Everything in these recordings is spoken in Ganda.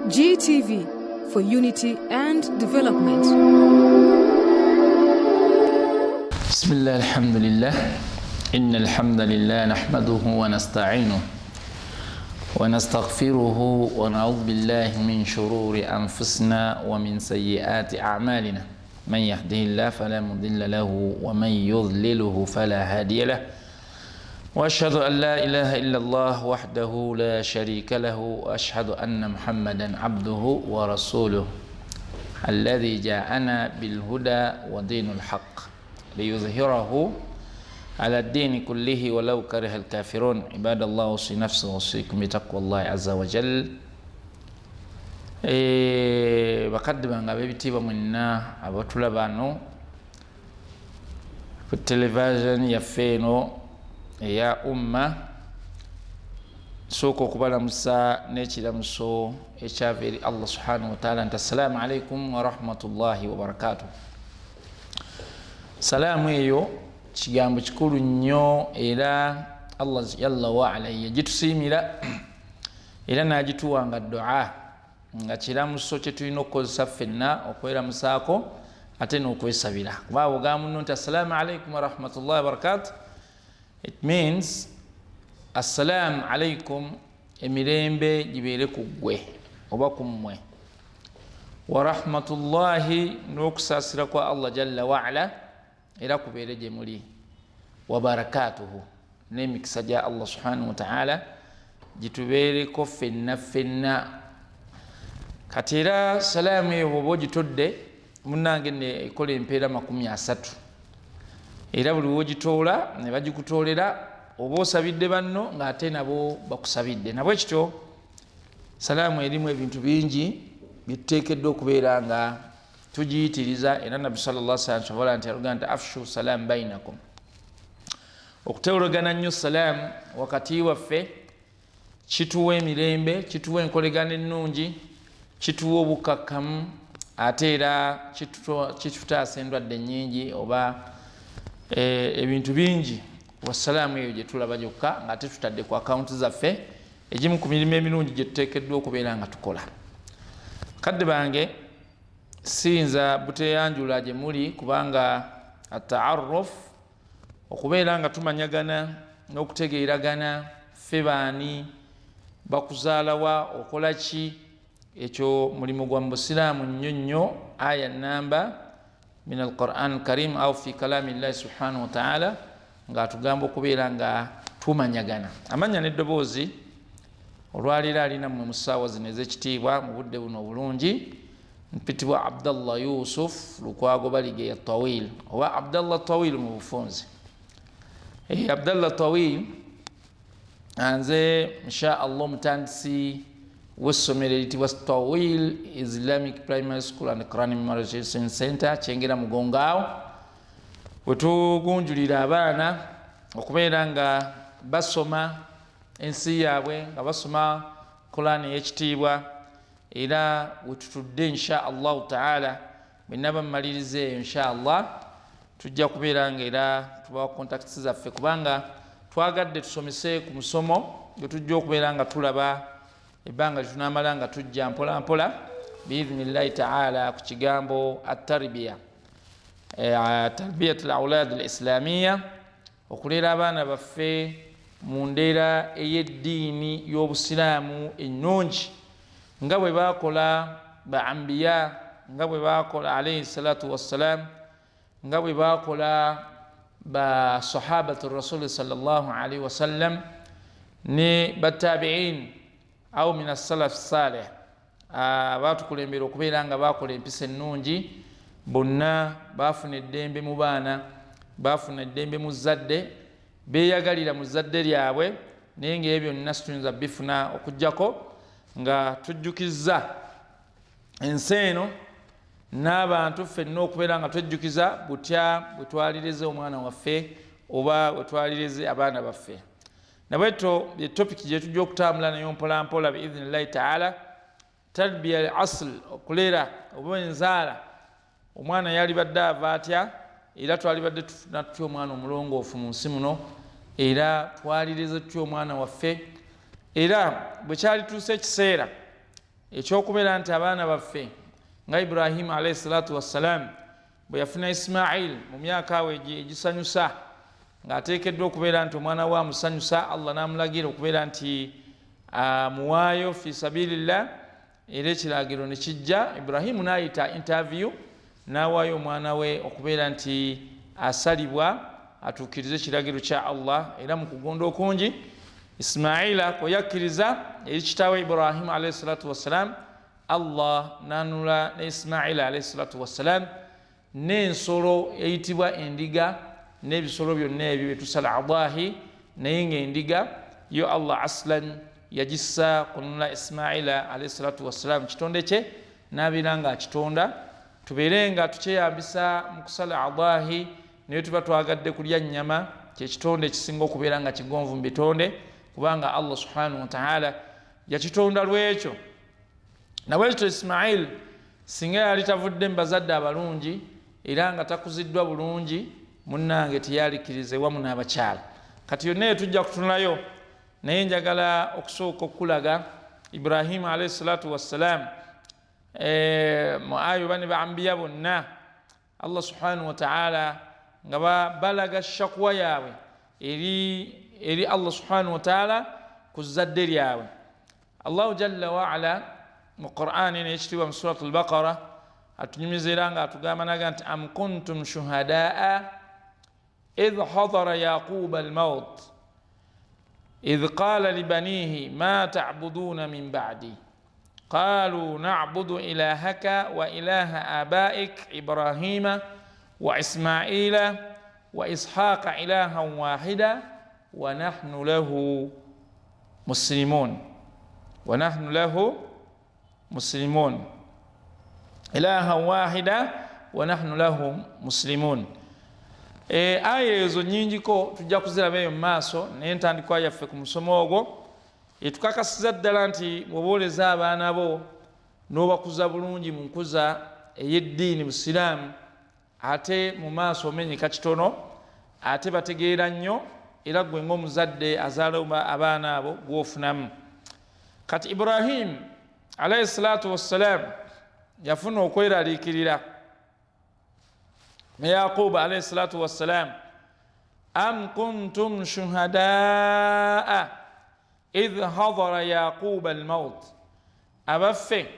GTV for unity and development. بسم الله الحمد لله إن الحمد لله نحمده ونستعينه ونستغفره ونعوذ بالله من شرور أنفسنا ومن سيئات أعمالنا من يهده الله فلا مضل له ومن يضلله فلا هادي له وأشهد أن لا إله إلا الله وحده لا شريك له وأشهد أن محمدا عبده ورسوله الذي جاءنا بالهدى ودين الحق ليظهره على الدين كله ولو كره الكافرون. عباد الله، أوصي نفسي وأوصيكم بتقوى الله عز وجل. Bakadde bange ab'ebitiibwa mwenna abatulaba no ku television yaffe eno eya Umma, sooka okubalamusa n'ekiramuso ekyava eri Allah subhanahu wataala nti assalaamu alaikum warahmatullahi wabarakatuh. Salaamu eyo kigambo kikulu nnyo, era Allah jalla waala yagitusiimira era n'agituwa nga dua, nga kiramuso kyetulina okukozesa ffenna okweramusaako ate n'okwesabira, kuba ogamba muno nti assalaamu alaikum warahmatullahi wabarakatuh, it means assalaamu alaikum, emirembe gibeere ku ggwe oba ku mmwe, warahmatullahi, n'okusaasira kwa Allah jalla waala era kubeere gye muli, wabarakatuhu, n'emikisa gya Allah subhanahu wataala gitubeereko ffenna ffenna. Kati era salaamu eyo bwoba ogitodde, munange, ekola empeera 30, era buli wogitoola ne bagikutoolera oba osabidde banno ng'ate nabo bakusabidde. Nabwe kityo salaamu erimu ebintu bingi byetuteekeddwa okubeera nga tugiyitiriza. Era Nabbi sal llah salam sobola nti aluga nti afshu salam bainakum, okuteologana nnyo salaamu wakati waffe kituwa emirembe, kituwa enkolegana ennungi, kituwa obukakkamu, ate era kitutaasa endwadde nyingi oba ebintu bingi. Wasalaamu eyo gyetulaba gyokka nga ate tutadde ku akawunti zaffe egimu ku mirimu emirungi gyetuteekeddwa okubeera nga tukola. Kadde bange, siyinza buteyanjula gye muli, kubanga ataaruf, okubeera nga tumanyagana n'okutegeeragana ffe baani, bakuzaalawa, okola ki, ekyo mulimu gwa mu busiraamu nnyo nnyo. Aya namba min alquran alkarim au fi kalami llahi subhanahu wataala ngaatugamba okubeera nga tumanyagana amanya n'eddoboozi. Olwaleero alina mmwe mu ssaawa zino ez'ekitiibwa, mu budde buno obulungi, mpitibwa Abdallah Yusuf Lukwago Baligeya Tawil, oba Abdallah Tawil mu bufunzi. Abdallah Tawil, nze insha Allah omutandisi w'essomero eritibwa Tawil Islamic Primary School and Quran Memorization Center, Kyengera, Mugongaawo, wetugunjulira abaana okubeera nga basoma ensi yaabwe, nga basoma Quran ey'ekitiibwa. Era wetutudde, insha Allahu taala, bwenaba mmaliriza eyo, insha Allah tujja kubeera nga era tubawa contacts zaffe, kubanga twagadde tusomese ku musomo gwe tujja okubeera nga tulaba ebbanga lyetunamala nga tujja mpola mpola biidhnillahi taala ku kigambo atarbiya, tarbiyat al aulad al islamiya, okuleera abaana baffe mu ndeera ey'eddiini y'obusiraamu ennungi, nga bwe bakola ba ambiya, nga bwe bakola alaihi salatu wassalam, nga bwe bakola ba sahabatu rasuli salllah alaihi wasallam ne batabiin au min assalaf saleh, batukulembera okubeera nga bakola empisa ennungi. Bonna bafuna eddembe mu baana, bafuna eddembe mu zadde, beyagalira mu zadde lyabwe. Naye ngaebyo byonna situyinza bifuna okugjako nga tujjukizza ensi eno n'abantu ffenna okubeera nga twejjukiza butya bwe twalirize omwana waffe oba bwe twalirize abaana baffe. Nabwetyo ye topic gye tujja okutambula nayo mpolampola biidhinillahi taala, tarbiya al asl, okulera oba enzaala. Omwana yalibadde ava atya, era twalibadde tufuna tutya omwana omulongoofu mu nsi muno, era twalirize tutya omwana waffe, era bwe kyalituusa ekiseera. Ekyokubeera nti abaana baffe nga Ibrahimu alaihi salatu wassalam bwe yafuna Ismail mu myaka awo egisanyusa, ng'ateekeddwa okubeera nti omwana we amusanyusa, Allah n'amulagira okubeera nti amuwaayo fi sabilillah, era ekiragiro ne kijja, Ibrahimu n'ayita interview n'awaayo omwana we okubeera nti asalibwa atuukirize ekiragiro kya Allah. Era mu kugonda okungi Ismaila kwe yakkiriza eri kitaawe Ibrahimu alaihi salatu wassalam, Allah n'anula ne Ismaila alaihi salatu wassalam n'ensolo eyitibwa endiga n'ebisolo byonna ebyo byetusala adahi, naye ng'endiga yo Allah aslan yagissa kununula Ismaila alaihi salatu wassalam, kitonde kye n'abeera nga akitonda. Tubeere nga tukyeyambisa mu kusala adahi, naye tuba twagadde kulya nnyama, kyekitonde ekisinga okubeera nga kigonvu mu bitonde, kubanga Allah subhanahu wataala yakitonda lwekyo. Nabwekityo Ismail singa yali tavudde mu bazadde abalungi era nga takuziddwa bulungi, munnange teyalikkiriza ewamu n'abakyala. Kati yonna eyo tujja kutunulayo, naye njagala okusooka okukulaga Ibrahimu alaihi salatu wassalam mu aya oba ne baambiya bonna Allah subhanahu wataala nga balaga shakuwa yaabwe eri Allah subhanahu wataala ku zzadde lyabwe. Allahu jalla waala mu Qur'ani n'ekitiibwa mu Surat Al-Baqara atunyumiza era nga atugamba naga nti am kuntum shuhadaa idh hadara yaquba almaut idh qala libanihi ma ta'buduna min ba'di qalu na'budu ilahaka wa ilaha abaik Ibrahima wa Ismaila wa Ishaqa ilahan wahida wa nahnu lahu muslimun, wa nahnu lahu muslimun, ilahan wahida wa nahnu lahu muslimun. Aya ezo nyingiko tujja kuziraba eyo mu maaso, naye entandikwa yaffe ku musomo ogwo etukakasiza ddala nti bw'obooleza abaana bo n'obakuza bulungi mu nkuza ey'eddiini busiraamu, ate mu maaso omenyeka kitono, ate bategeera nnyo, era gwe ng'omuzadde azaala abaana abo gw'ofunamu. Kati Ibrahimu alaihi salatu wassalam yafuna okweraliikirira ne Yaqubu alaihi salatu wassalam, am kuntum shuhadaa idh hadara yaquba almaut, abaffe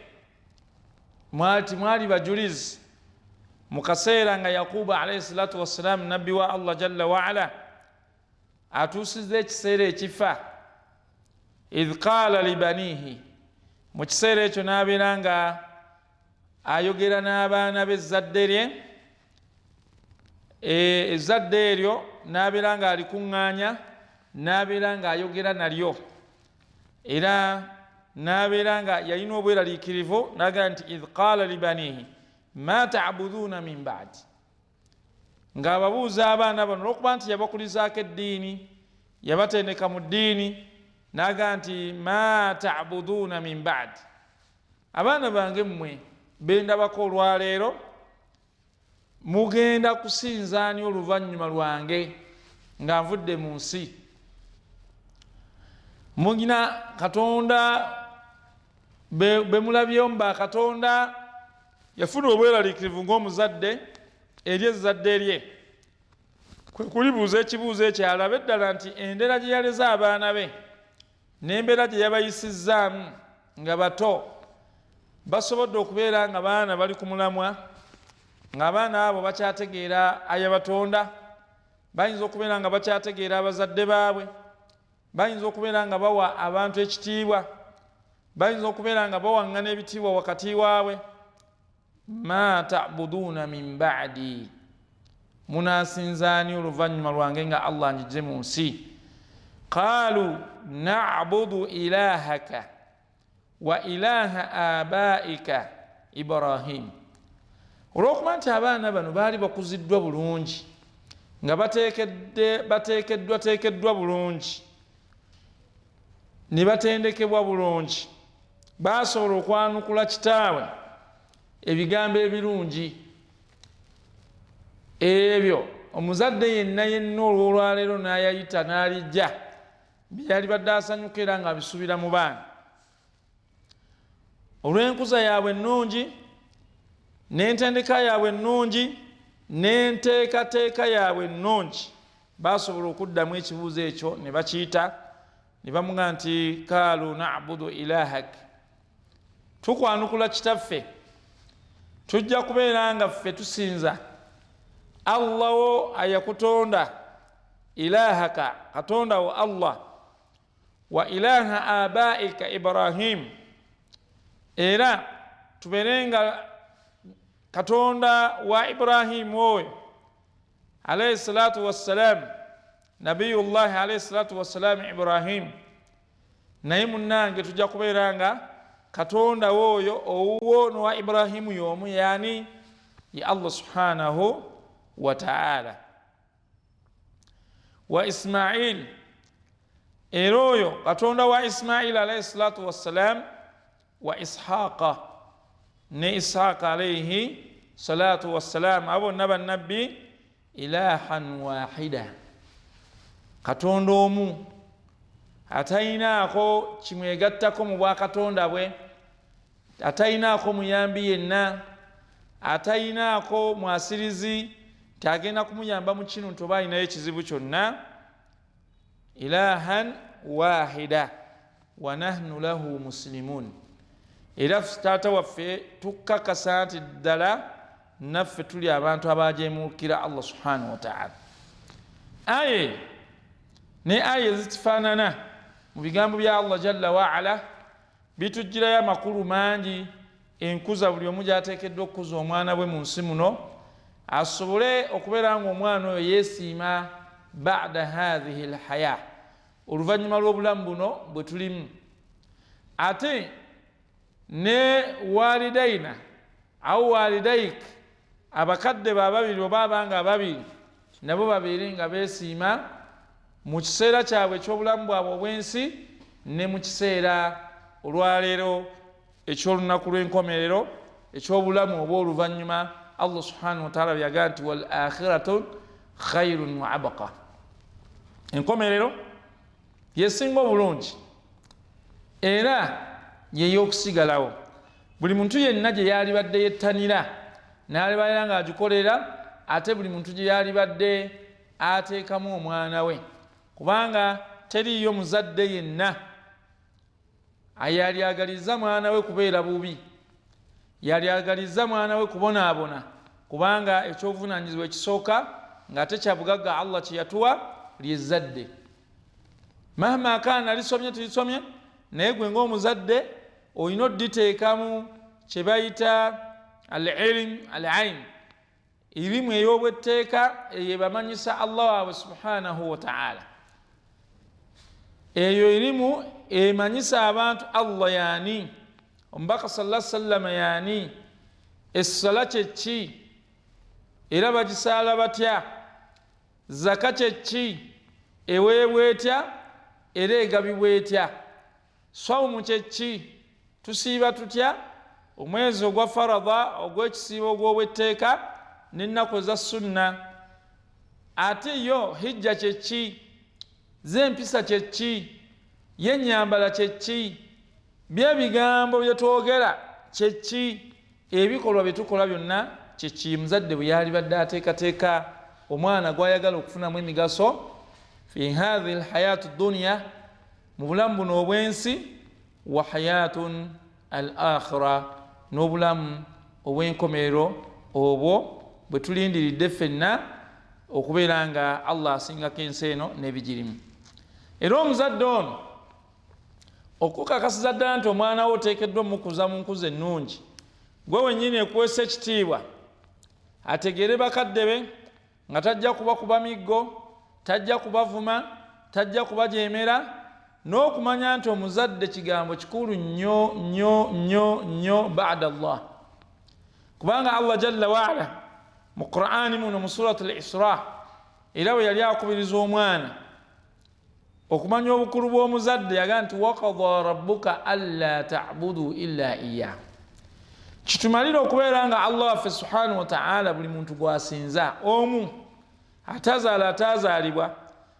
mwali bajulizi mu kaseera nga Yaqubu alaihi salatu wassalam nabbi wa Allah jalla waala atuusiza ekiseera ekifa, idh qala libanihi, mu kiseera ekyo n'abeera nga ayogera n'abaana b'ezzadde lye, ezzadde eryo n'abeera nga alikuŋŋaanya, n'abeera nga ayogera nalyo, era n'abeera nga yalina obweraliikirivu n'agamba nti idh qala libanihi ma ta'buduuna min ba'di, ng'ababuuza abaana bano olw'okuba nti yabakulizaako eddiini, yabatendeka mu ddiini, n'agamba nti ma ta'buduuna min ba'di, abaana bange mmwe bendabako olwaleero mugenda kusinzaani oluvannyuma lwange nga nvudde mu nsi? Mugina Katonda bemulabyeyo mba Katonda. Yafuna obweraliikirivu ng'omuzadde eri ezzadde lye, kwe kulibuuza ekibuuzo ekyo alabe eddala nti endera gye yaleze abaana be n'embeera gye yabayisizzaamu nga bato basobodde okubeera nga baana bali ku mulamwa, ng'abaana abo bakyategeera ayabatonda, bayinza okubeera nga bakyategeera abazadde baabwe, bayinza okubeera nga bawa abantu ekitiibwa, bayinza okubeera nga bawaŋŋana ebitiibwa wakati waabwe. Ma ta'buduuna min ba'di, munaasinzaani oluvannyuma lwange nga Allah njije mu nsi? Qaalu na'budu ilahaka wa ilaha abaika Ibrahim. Olw'okuba nti abaana bano baali bakuziddwa bulungi, nga bateekeddwateekeddwa bulungi, ne batendekebwa bulungi, basobola okwanukula kitaabwe ebigambo ebirungi ebyo omuzadde yenna yenna olw'olwaleero n'ayayita n'alijja byali badde asanyuka era ng'abisuubira mu baana. Olw'enkuza yaabwe ennungi n'entendeka yaabwe ennungi n'enteekateeka yaabwe ennungi, basobola okuddamu ekibuuzo ekyo ne bakiyita ne bamuga nti kaalu nabudu ilahak, tukwanukula kitaffe, tujja kubeera nga ffe tusinza Allah wo ayakutonda, ilahaka, katonda wo Allah, wa ilaha abaika Ibrahim, era tubeere nga katonda wa Ibrahimu oyo alaihi salatu wassalam, nabiyullahi alaihi salatu wassalam Ibrahim. Naye munnange, tujja kubeera nga katonda wooyo owuwo nowa Ibrahimu y'omu, yani ye Allah subhanahu wataala, wa Ismail, era oyo katonda wa Ismail alaihi salatu wassalam, wa Ishaqa, ne Ishaqa alaihi salatu wassalam. Abo bonna bannabbi, ilahan wahida, katonda omu atayinaako kimwegattako mu bwakatonda bwe, atayinaako muyambi yenna, atayinaako mwasirizi tagenda kumuyamba mu kino nti oba alinayo ekizibu kyonna. Ilahan wahida wa nahnu lahu muslimun, era taata waffe tukakasa nti ddala naffe tuli abantu abajemukira Allah subhanahu wataala. Aye ne aya ezitifaanana mu bigambo bya Allah jalla waala bitugirayo amakulu mangi, enkuza buli omu gyateekeddwa okukuza omwana bwe mu nsi muno, asobole okubeera nga omwana oyo yeesiima bada hathihi lhaya, oluvannyuma lw'obulamu buno bwe tulimu. Ate ne walidaina au walidaik, abakadde bababiri oba abanga ababiri, nabo babeere nga beesiima mu kiseera kyabwe ekyobulamu bwabwe obw'ensi, ne mu kiseera olwaleero ekyolunaku lw'enkomerero ekyobulamu obw'oluvannyuma. Allah subhanahu wataala byagaa nti wal akhiratu khairun wa abqa, enkomerero yesinga obulungi era yeyokusigalawo. Buli muntu yenna gye yalibadde yettanira n'alibalira ng'agikolera, ate buli muntu gye yalibadde ateekamu omwana we, kubanga teriiyo muzadde yenna ayalyagaliza mwana we kubeera bubi, yalyagaliza mwana we kubonaabona, kubanga ekyobuvunanyizibwa ekisooka ng'ate kyabugagga Allah kyeyatuwa lyezadde. Mahma kaana lisomye tirisomye, naye gwe ngaomuzadde olina odditeekamu kye bayita al ilm al ain, irimu ey'obwetteeka eyo ebamanyisa Allah waabwe subhanahu wataala. Eyo irimu emanyisa abantu Allah yaani, omubaka salla sallama yaani, essala kyeki era bagisaala batya, zaka kyeki eweebwa etya era egabibwa etya, swawumu kyeki tusiiba tutya, omwezi ogwa farada ogw'ekisiibo ogw'obwetteeka n'ennaku eza sunna, ate yo hijja kyeki, z'empisa kyeki, yenyambala kyeki, byebigambo byetwogera kyeki, ebikolwa byetukola byonna kyeki. Muzadde bwe yalibadde ateekateeka omwana gwayagala okufunamu emigaso fi hathihi lhayatu dunya, mu bulamu buno obw'ensi, wa hayatun al akhira, n'obulamu obw'enkomerero obwo bwe tulindiridde ffenna okubeera nga Allah asingako ensi eno n'ebigirimu. Era omuzadde ono okukakasiza ddala nti omwana wo oteekeddwa omukuza mu nkuza ennungi, gwe wennyini ekuweesa ekitiibwa, ategeere bakadde be nga tajja kubakuba miggo, tajja kubavuma, tajja kubajeemera, n'okumanya nti omuzadde kigambo kikulu nnyo nnyo nnyo nnyo bada Allah, kubanga Allah jalla waala mu Qur'ani muno mu surat al Isra era bwe yali akubiriza omwana okumanya obukulu bw'omuzadde, yagaa nti wakada rabbuka alla tabudu illa iya. Kitumalire okubeera nga Allah waffe subhanahu wataala buli muntu gwasinza omu, atazaala atazaalibwa,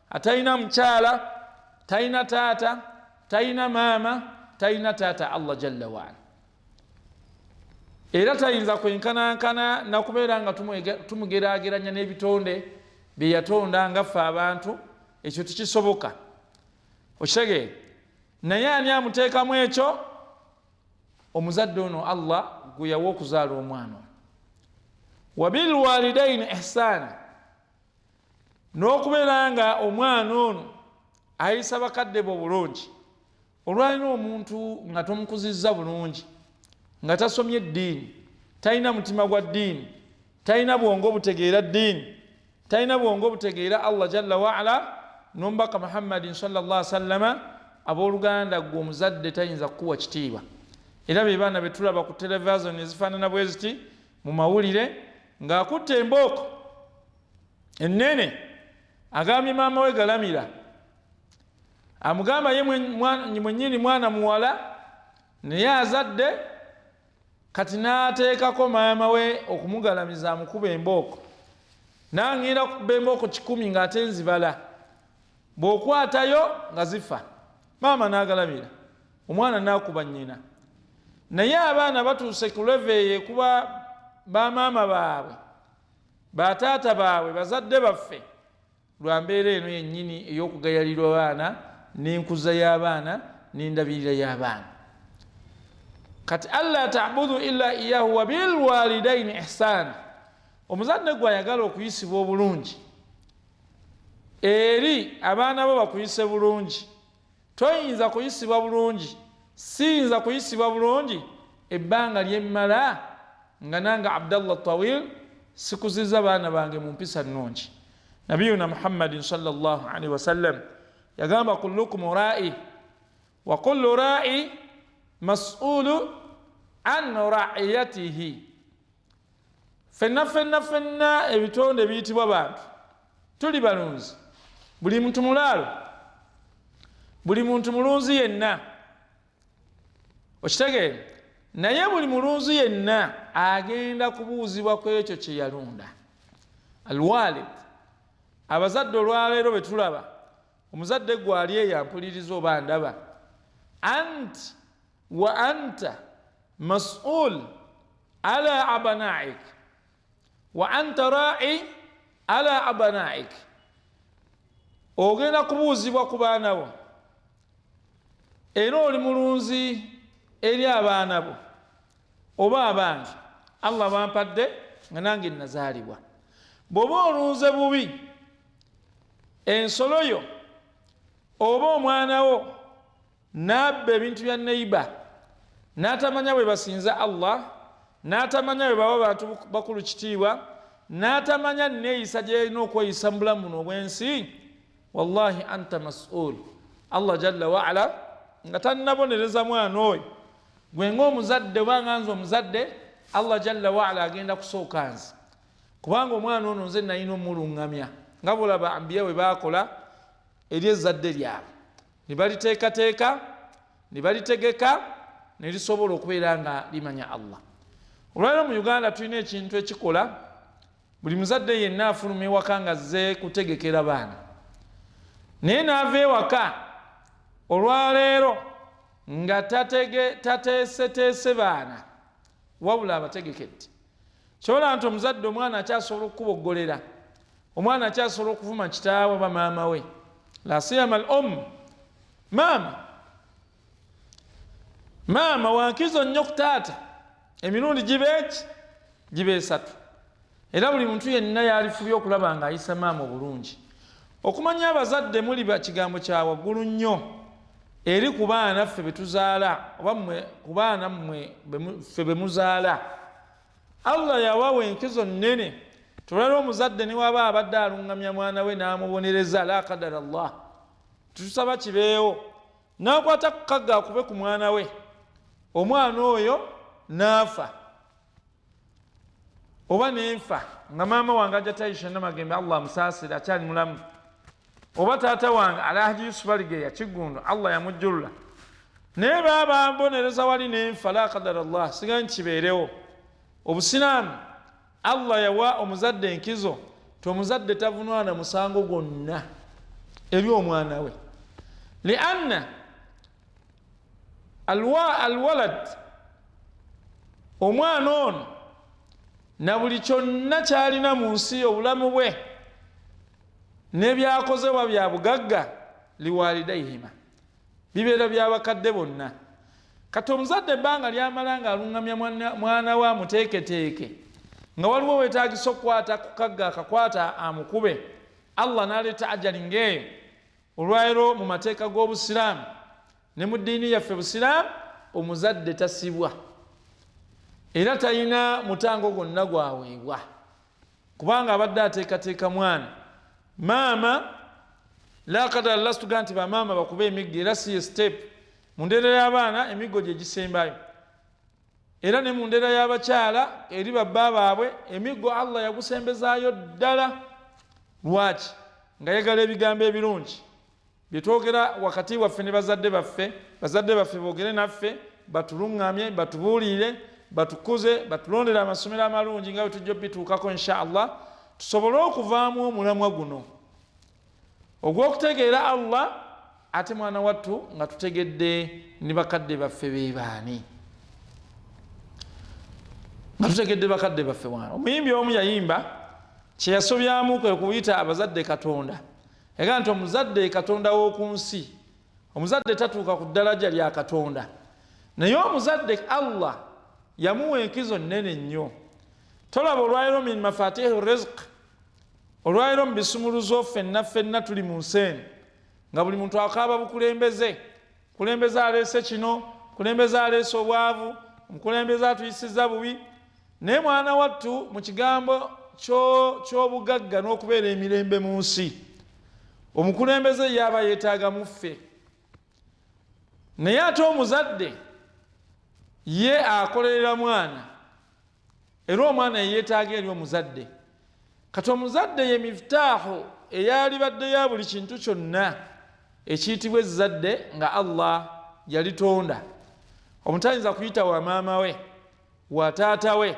atalina mukyala, talina taata, talina maama, talina taata, Allah jalla waala. Era tayinza kwenkanankana nakubeera nga tumugerageranya n'ebitonde bye yatonda nga ffe abantu, ekyo tekisoboka. Okitegeera? Naye ani amuteekamu ekyo? Omuzadde ono Allah gwe yawa okuzaala omwana ono. Wabilwalidaini ihsaana, n'okubeera nga omwana ono ayisa bakadde be obulungi. Olwalina omuntu nga tomukuzizza bulungi, nga tasomye ddiini, talina mutima gwa ddiini, talina bwongo butegeera ddiini, talina bwongo butegeera Allah jalla waala n'omubaka Muhammadin sallallahu sallama, abooluganda, gwe omuzadde tayinza kukuwa kitiibwa. Era be baana be tulaba ku televizoni ezifaanana bwe ziti mu mawulire, ng'akutte embooko ennene, agambye maama we galamira, amugamba ye mwennyini mwana muwala naye azadde, kati n'ateekako maama we okumugalamiza amukuba embooko. Nangira kukuba embooko 100 ng'ate nzibala, bw'okwatayo nga zifa, maama n'agalamira, omwana n'akuba nnyina. Naye abaana batuuse ku leve eyo ekuba bamaama baabwe, bataata baabwe, bazadde baffe, lwa mbeera eno yennyini ey'okugayalirwa baana n'enkuza y'abaana n'endabirira y'abaana. Kati alla tabudu illa iyahu wa bilwalidaini ihsaana. Omuzadde gwe ayagala okuyisibwa obulungi eri abaana bo bakuyise bulungi, toyinza kuyisibwa bulungi, siyinza kuyisibwa bulungi ebbanga lyemmala nga nange Abdallah Tawil sikuziza baana bange mu mpisa nnungi. Nabiyuna Muhammadin sallallahu alaihi wasallam yagamba, kullukum ra'i wa kullu ra'i mas'ulu an ra'iyatihi. Fenna fenna fenna ebitonde biyitibwa bantu tuli balunzi, buli muntu mulaalo, buli muntu mulunzi yenna, okitegeere. Naye buli mulunzi yenna agenda kubuuzibwa ku ekyo kye yalunda. Alwalid, abazadde olwaleero bwe tulaba, omuzadde gwe ali eyo ampuliriza oba ndaba, anti wa anta mas'ul ala abanaik wa anta ra'i ala abanaik, ogenda kubuuzibwa ku baana bo, era oli mulunzi eri abaana bo oba abange Allah bampadde nga nange nazaalibwa. Bw'oba olunze bubi ensolo yo oba omwana wo n'abba ebintu bya neiba, n'atamanya bwe basinza Allah, n'atamanya bwe bawa bantu bakulu kitiibwa, n'atamanya neeyisa gyerina okweyisa mu bulamu buno obw'ensi, wallahi anta mas'ul. Allah jalla waala nga tannabonereza mwana oyo, gwe ng'omuzadde oba nga nze omuzadde, Allah jalla waala agenda kusooka nze, kubanga omwana ono nze nalina omulungamya, nga bolaba ambiya bwe baakola eri ezzadde lyabwe, ne baliteekateeka ne balitegeka ne lisobola okubeera nga limanya Allah. Olwaleero mu Uganda tulina ekintu ekikola buli muzadde yenna afuluma ewaka nga azze kutegekera baana, naye n'ava ewaka olwaleero nga tateeseteese baana, wabula abategekedde. Kyobola nti omuzadde omwana akyasobola okukuboggolera, omwana akyasobola okuvuma kitaawe oba maama we, la siyama al um, maama maama wankizo nnyo ku taata, emirundi giba eki giba esatu. Era buli muntu yenna yalifubye okulaba nga ayisa maama obulungi. Okumanya abazadde muli ba kigambo kya waggulu nnyo eri ku baana ffe be tuzaala, oba mmwe ku baana mmwe ffe be muzaala. Allah yawawa enkizo nnene. Tulala omuzadde ne waba abadde alungamya mwana we n'amubonereza, la kadara Allah, tutusaba kibeewo, n'akwata ku kagga akube ku mwana we, omwana oyo n'afa oba nenfa, nga maama wange ajja Taisha Namagembe, Allah amusaasire, akyali mulamu, oba taata wange Alhaji Yusuf Aligeya Kiggundu, Allah yamujjulula, naye baaba mbonereza wali nenfa, la kadara Allah, siganyi kibeerewo. Obusiraamu Allah yawa omuzadde enkizo ti omuzadde tavunwana musango gwonna eri omwana we, lianna alwalad Omwana ono na buli kyonna kyalina mu nsi, obulamu bwe n'ebyakozebwa bya bugagga, liwalidaihima, bibeera byabakadde bonna. Kati omuzadde ebbanga lyamala nga aluŋŋamya mwana we amuteeketeeke, nga waliwo wetagisa okukwata ku kagga akakwata amukube, Allah n'aleeta ajali ng'eyo. Olwaliro mu mateeka g'obusiraamu ne mu ddiini yaffe busiraamu, omuzadde tasibwa era talina mutango gwonna gwaweebwa, kubanga abadde ateekateeka mwana. Maama la kadara Allah situgaa nti bamaama bakube emiggo, era si ye step mu ndeera y'abaana, emiggo gye gisembayo. Era ne mu ndeera y'abakyala eri babba baabwe, emiggo Allah yagusembezaayo ddala. Lwaki? Nga yagala ebigambo ebirungi byetwogera wakati waffe ne bazadde baffe, bazadde baffe boogere naffe, batuluŋŋamye, batubuulire, batukuze, batulondere amasomero amalungi nga bwe tujja obituukako insha Allah, tusobole okuvaamu omulamwa guno ogw'okutegeera Allah, ate mwana wattu nga tutegedde ne bakadde baffe bebaani, nga tutegedde bakadde baffe. Mwana omuyimbi omu yayimba, kyeyasobyamu kwe kuyita abazadde Katonda. Yagaa nti omuzadde Katonda w'oku nsi, omuzadde tatuuka ku ddalaja lya Katonda, naye omuzadde Allah yamuwa enkizo nnene nnyo. Tolaba olwaliro min mafatihi rizq, olwaliro mu bisumuluzo, ffenna ffenna tuli mu nsi eno nga buli muntu akaaba bukulembeze. Kulembeze aleese kino, kulembeze aleese obwavu, omukulembeze atuyisiza bubi. Naye mwana wattu, mu kigambo ky'obugagga n'okubeera emirembe mu nsi, omukulembeze yaaba yeetaaga muffe, naye ate omuzadde ye akolerera mwana, era omwana yeyeetaaga eri omuzadde. Kati omuzadde ye miftaahu eyalibadde ya buli kintu kyonna ekiyitibwa ezzadde nga Allah yalitonda. Omuntu ayinza kuyita wa maama we, wa taata we,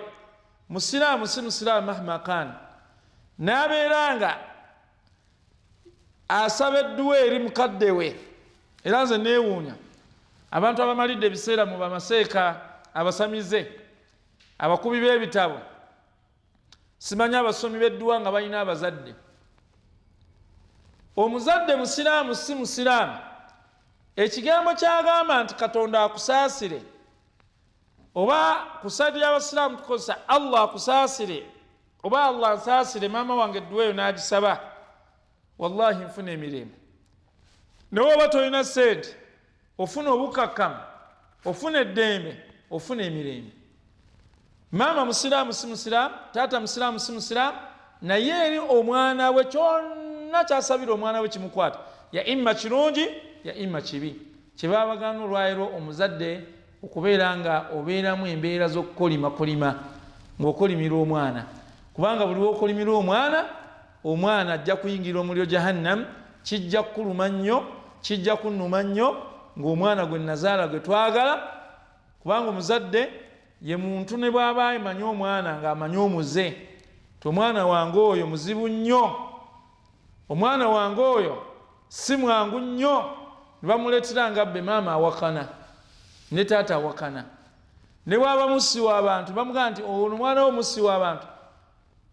musiraamu si musiraamu, mahma kan, n'abeera nga asaba edduwa eri mukadde we. Era nze neewuunya abantu abamalidde ebiseera mu bamaseeka, abasamize, abakubi b'ebitabo, simanyi abasomi b'edduwa, nga balina abazadde. Omuzadde musiraamu si musiraamu, ekigambo kyagamba nti Katonda akusaasire, oba ku side y'abasiraamu tukozesa Allah akusaasire oba Allah nsaasire, maama wange edduwa eyo n'agisaba, wallahi nfuna emirembe. Naye oba tolina sente, ofuna obukakkamu, ofuna eddembe, ofuna emirembe. Maama musiraamu si musiraamu, taata musiraamu si musiraamu, naye eri omwana we kyonna kyasabira omwana we kimukwata, ya imma kirungi ya imma kibi. Kyebaba bagana olwaliro omuzadde okubeera nga obeeramu embeera z'okukolimakolima, ng'okolimira omwana, kubanga buli wokolimira omwana, omwana ajja kuyingira omuliro jahannam. Kijja kukuluma nnyo, kijja kunnuma nnyo ng'omwana gwe nazaala gwe twagala, kubanga omuzadde ye muntu ne bw'aba amanyi omwana ng'amanyi omuze ti omwana wange oyo muzibu nnyo, omwana wange oyo si mwangu nnyo, ne bamuleetera nga bbe maama awakana ne taata awakana, ne bw'aba mussi w'abantu bamugamba nti ono omwana wo mussi w'abantu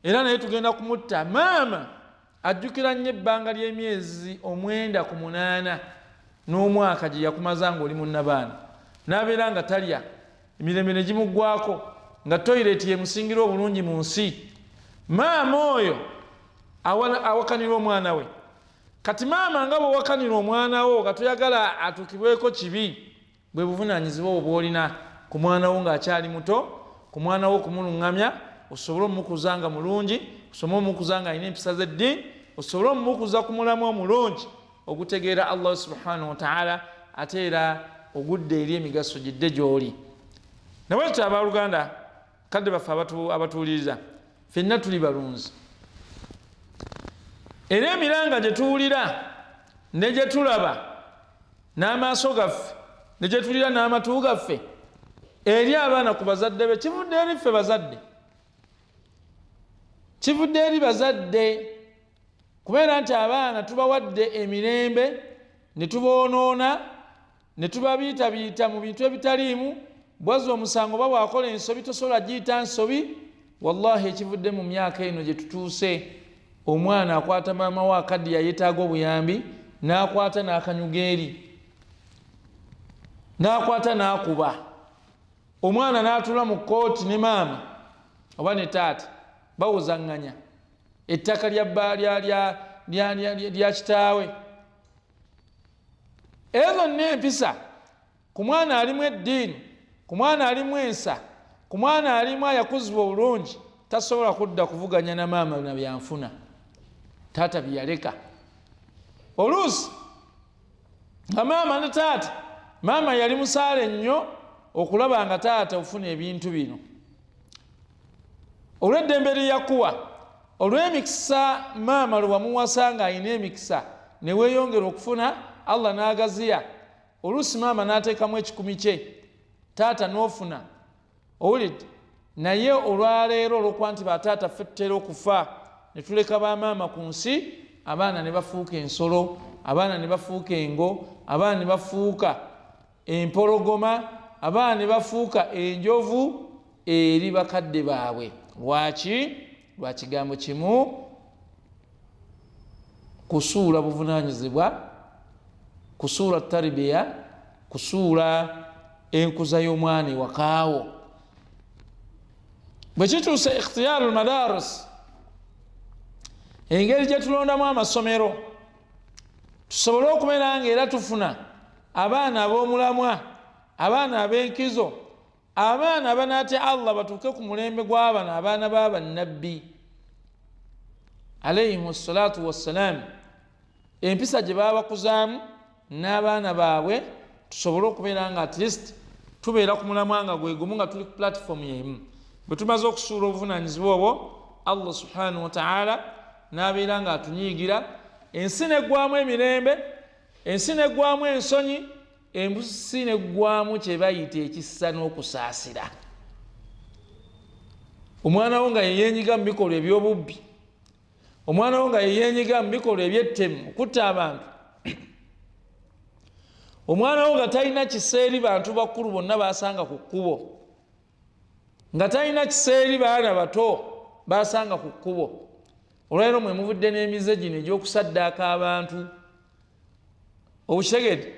era naye tugenda kumutta. Maama ajjukira nnyo ebbanga ly'emyezi 9 ku 8 n'omwaka gye yakumaza ng'oli munnabaana, n'abeera nga talya, emirembe ne gimuggwako, nga toyireti yemusingira obulungi mu nsi. Maama oyo awakanira omwana we. Kati maama nga bwewakanira omwana wo nga toyagala atuukibweko kibi, bwe buvunaanyizibwa obwo bw'olina ku mwana wo ng'akyali muto, ku mwana wo okumuluŋŋamya, osobole omumukuza nga mulungi, osobole omumukuza nga alina empisa z'eddiini, osobole omumukuza ku mulamu omulungi ogutegeera Allah subhanahu wataala, ate era ogudde eri emigaso gidde gy'oli. Nawe tutyo abooluganda, kadde baffe abatuwuliriza, ffenna tuli balunzi, era emiranga gye tuwulira ne gye tulaba n'amaaso gaffe ne gye tulira n'amatu gaffe eri abaana ku bazadde be, kivudde eri ffe bazadde, kivudde eri bazadde, kubeera nti abaana tubawadde emirembe ne tuboonoona ne tubabiitabiita mu bintu ebitaliimu. Bwazza omusango oba bwakola ensobi, tosobola giyita nsobi. Wallahi, ekivudde mu myaka eno gye tutuuse, omwana akwata maama we akaddiya yeetaaga obuyambi, n'akwata n'akanyuga eri, n'akwata n'akuba omwana, n'atula mu kooti ne maama oba ne taata, bawozaŋŋanya ettaka lya kitaawe. Ezo zonna empisa ku mwana alimu eddiini, ku mwana alimu ensa, ku mwana alimu ayakuzibwa obulungi, tasobola kudda kuvuganya na maama na byanfuna taata byeyaleka. Oluusi nga maama ne taata, maama yali musaale nnyo okulaba nga taata ofuna ebintu bino olw'eddembe lyeyakuwa, olw'emikisa maama lwe wamuwasa nga alina emikisa neweeyongera okufuna, Allah n'agaziya. Oluusi maama n'ateekamu ekikumi kye, taata n'ofuna, owulidde? Naye olwaleero, olwokuba nti bataata ffe tutera okufa ne tuleka bamaama ku nsi, abaana ne bafuuka ensolo, abaana ne bafuuka engo, abaana ne bafuuka empologoma, abaana ne bafuuka enjovu eri bakadde baabwe. Lwaki? Lwa kigambo kimu: kusuula buvunanyizibwa, kusuula tarbiya, kusuula enkuza y'omwana ewakaawo. Bwe kituuse ikhtiyaaru lmadaris, engeri gye tulondamu amasomero tusobole okubeera nga era tufuna abaana ab'omulamwa, abaana ab'enkizo, abaana abanaatya Allah, batuuke ku mulembe gw'abano abaana b'abannabbi alaihim salatu wassalam, empisa gye babakuzaamu n'abaana baabwe, tusobole okubeera nga at least tubeera ku mulamwa nga gwe gumu, nga tuli ku platform yemu. Bwe tumaze okusuula obuvunanyizibwa obwo, Allah subhanahu wataala n'abeera nga atunyiigira, ensi neggwamu emirembe, ensi neggwamu ensonyi, ensi neggwamu kye bayita ekisa n'okusaasira. Omwana wo nga yeyenyiga mu bikolwa ebyobubbi, omwana wo nga yeyenyiga mu bikolwa ebyettemu, okutta abantu, omwana wo nga talina kisa eri bantu bakulu bonna basanga ku kkubo, nga talina kisa eri baana bato basanga ku kkubo. Olwaliro mwe muvudde n'emize gino egy'okusaddaaka abantu, obukitegedde?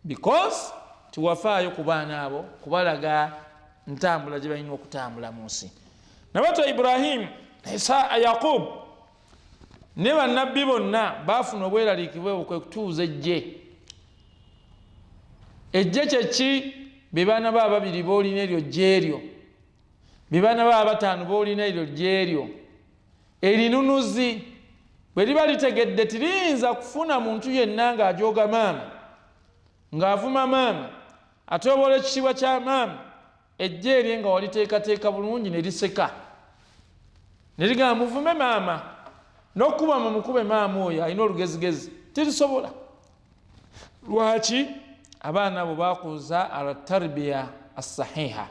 Because tiwafaayo ku baana abo kubalaga ntambula gye balina okutambula mu nsi. Nabato Ibrahimu, Yaqub ne bannabbi bonna baafuna obweraliikirivu obwo, kwe kutuuza ejje. Ejje kyeki? Be baana ba babiri boolina, eryo jje eryo. Be baana ba bataano boolina, eryo jje eryo. Erinunuzi bwe liba litegedde tiriyinza kufuna muntu yenna ng'ajooga maama, ng'avuma maama, atyobola ekitiibwa kya maama, ejje erye nga waliteekateeka bulungi ne liseka ne ligamba, "Muvume maama n'okuba mumukube maama oyo alina olugezigezi," tirisobola. Lwaki? Abaana abo bakuza ala tarbiya assahiha,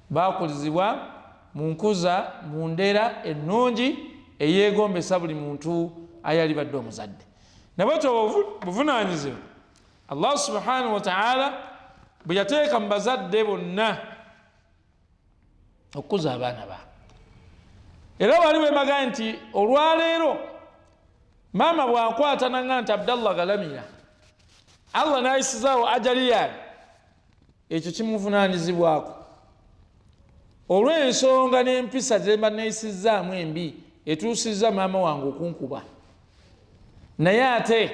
bakulizibwa mu nkuza, mu ndera ennungi eyegombesa buli muntu ayali badde omuzadde. Nabwetyo buvunanyizibwa Allah subhanahu wataala bwe yateeka mu bazadde bonna okukuza abaana ba. Era wali wemaga nti olwaleero maama bwankwata nanga nti, "Abdallah galamira," Allah nayisizaawo ajali yange, ekyo kimuvunanyizibwako olw'ensonga n'empisa zemba neyisizaamu embi etuusizza maama wange okunkuba. Naye ate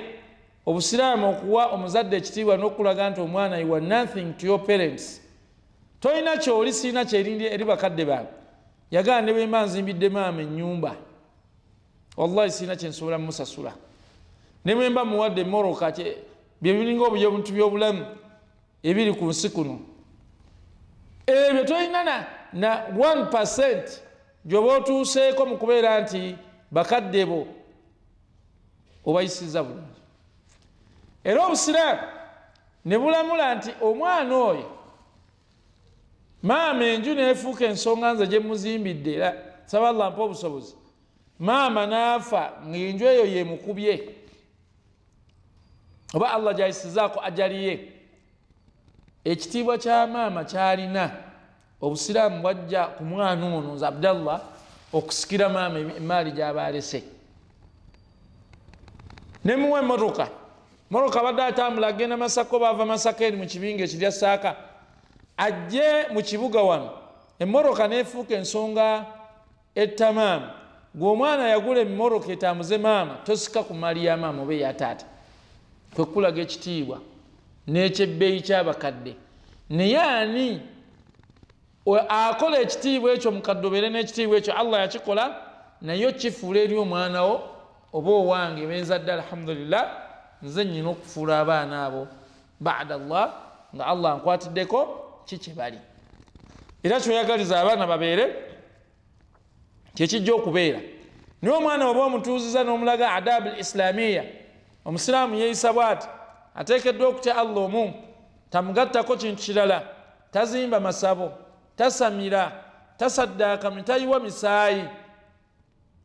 obusiraamu okuwa omuzadde ekitiibwa n'okulaga nti omwana, you are nothing to your parents, tolina kyoli, siina kyerindi eri bakadde bange. Yagala ne bwemba nzimbidde maama ennyumba, wallahi siina kyensobola mumusasula. Ne bwemba muwadde emmotoka, byebiringa obuyobuntu byobulamu ebiri ku nsi kuno, ebyo tolina na 1 gyoba otuuseeko mu kubeera nti bakadde bo obayisiza bulungi. Era obusiraamu ne bulamula nti omwana oyo maama enju neefuuka ensonga nze gye muzimbidde, era saba Allah mpa obusobozi, maama n'afa ngaenju eyo yemukubye oba Allah gyayisizaako ajaliye. Ekitiibwa kya maama kyalina, obusiraamu bwajja ku mwana ono nze Abdallah okusikira maama emaali gyaba alese. Nemuwa emotoka, motoka abadde atambula agenda Masaka, oba ava Masaka eri mu kibinga ekirya Saaka ajje mu kibuga wano, emotoka nefuuka ensonga etta maama. Gwe omwana yagula emmotoka etambuze maama, tosika ku maali ya maama oba eya taata. Kwe kulaga ekitiibwa n'ekyebbeeyi ky'abakadde. Naye ani akola ekitiibwa ekyo? Mukadde obeere n'ekitiibwa ekyo, Allah yakikola, naye okifuula eri omwana wo oba owange benzadde. Alhamdulillah, nze nyina okufuula abaana abo bada Allah nga Allah nkwatiddeko ki kye bali, era kyoyagaliza abaana babeere kyekijja okubeera. Naye omwana oba omutuuziza n'omulaga adabu lislamiya, omusiraamu yeeyisa bwati, ateekeddwa okutya Allah omu, tamugattako kintu kirala, tazimba masabo, tasamira, tasaddaaka, tayiwa misaayi.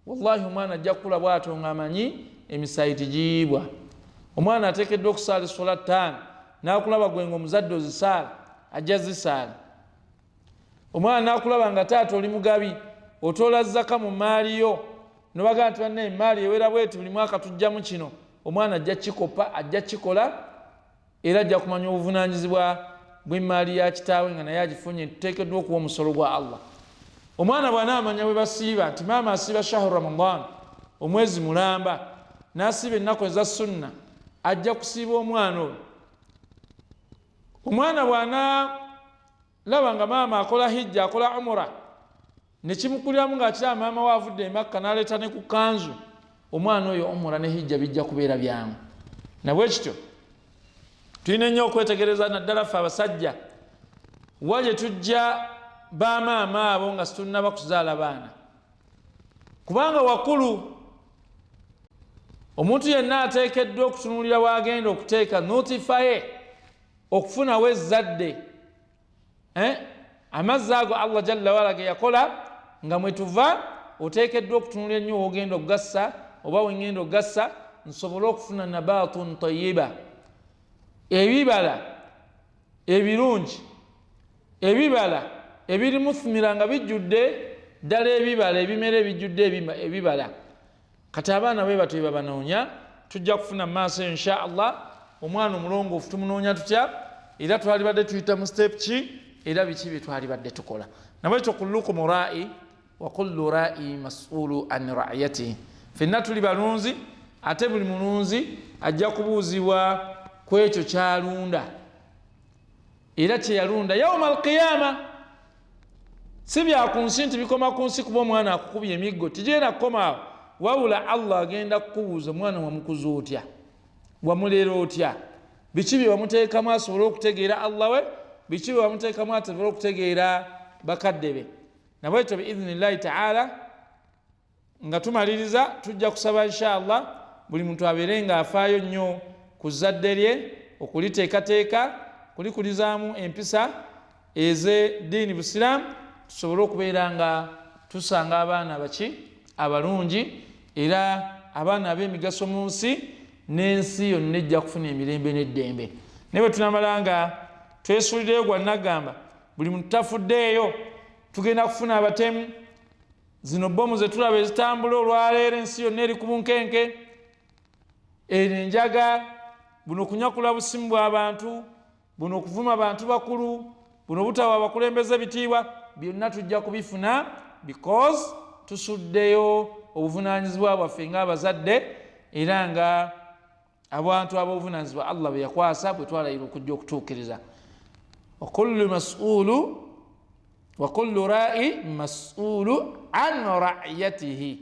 Wallahi omwana ajja kukula bwatyo ng'amanyi emisaayi tigiyiibwa. Omwana ateekeddwa okusaala essola 5, n'akulaba gwe nga omuzadde ozisaala, ajja zisaala. Omwana n'akulaba nga taata oli mugabi, otoola zaka mu maali yo, nobagaa nti banna emaali ewera bweti, buli mwaka tujjamu kino, omwana ajja kikopa, ajja kikola, era ajja kumanya obuvunanyizibwa bw'emaali ya kitaawe nga naye agifunye, tuteekeddwa okuwa omusolo gwa Allah. Omwana bw'anaamanya bwe basiiba nti maama asiiba shahru Ramadan, omwezi mulamba, n'asiiba ennaku eza sunna, ajja kusiiba omwana oyo. Omwana bw'anaalaba nga maama akola hijja, akola umura, nekimukuliramu ng'akiraba maama we avudde emakka n'aleeta ne ku kanzu, omwana oyo umura ne hijja bijja kubeera byangu. Nabwe kityo tulina ennyo okwetegereza, naddala ffe abasajja, wa gye tujja bamaama abo nga situnnaba kuzaala baana, kubanga wakulu omuntu yenna ateekeddwa okutunuulira wagenda okuteeka notifaye okufunawo ezzadde. Amazzi ago Allah jalla waala ge yakola nga mwetuva, oteekeddwa okutunuulira ennyo wogenda okugassa oba wengenda okugassa nsobole okufuna nabatun tayiba, ebibala ebirungi, ebibala ebiri muthmira nga bijjudde ddala, ebibala ebimera ebijjudde ebibala. Kati abaana bwe batyo babanoonya, tujja kufuna mu maaso eyo insha Allah. Omwana omulongoofu tumunoonya tutya? Era twalibadde tuyita mu step ki? Era biki bye twalibadde tukola? Nabwekyo kullukum rai wa kullu rai masulu an raiyatihi, fenna tuli balunzi, ate buli mulunzi ajja kubuuzibwa ku ekyo kyalunda era kyeyalunda yauma alqiyama. Si bya ku nsi nti bikoma ku nsi, kuba omwana akukubye emiggo tigenda kukoma awo, wabula Allah agenda kukubuuza omwana wamukuza otya, wamulera otya, biki bye wamuteekamu asobole okutegeera Allah we, biki bye wamuteekamu asobole okutegeera bakadde be. Nabwekyo biidhinillahi taala nga tumaliriza, tujja kusaba insha Allah buli muntu abeere nga afaayo nnyo ku zzadde lye, okuliteekateeka, kulikulizaamu empisa ez'eddiini busiraamu, tusobole okubeera nga tusanga abaana baki abalungi era abaana ab'emigaso mu nsi, n'ensi yonna ejja kufuna emirembe n'eddembe. Naye bwe tunamala nga twesulireyo gwa nagamba buli muntu tafuddeeyo, tugenda kufuna abatemu. Zino bomu zetulaba ezitambula olwaleero, ensi yonna eri ku bunkenke, eno enjaga, buno kunyakula busimu bw'abantu, buno okuvuma bantu bakulu, buno butawa abakulembeze bitiibwa, byonna tujja kubifuna because tusuddeyo obuvunaanyizibwa bwaffe ng'abazadde era nga abantu ab'obuvunaanyizibwa Allah bwe yakwasa, bwe twalayira okujja okutuukiriza. Wakullu masulu wa kullu rai masulu an raiyatihi.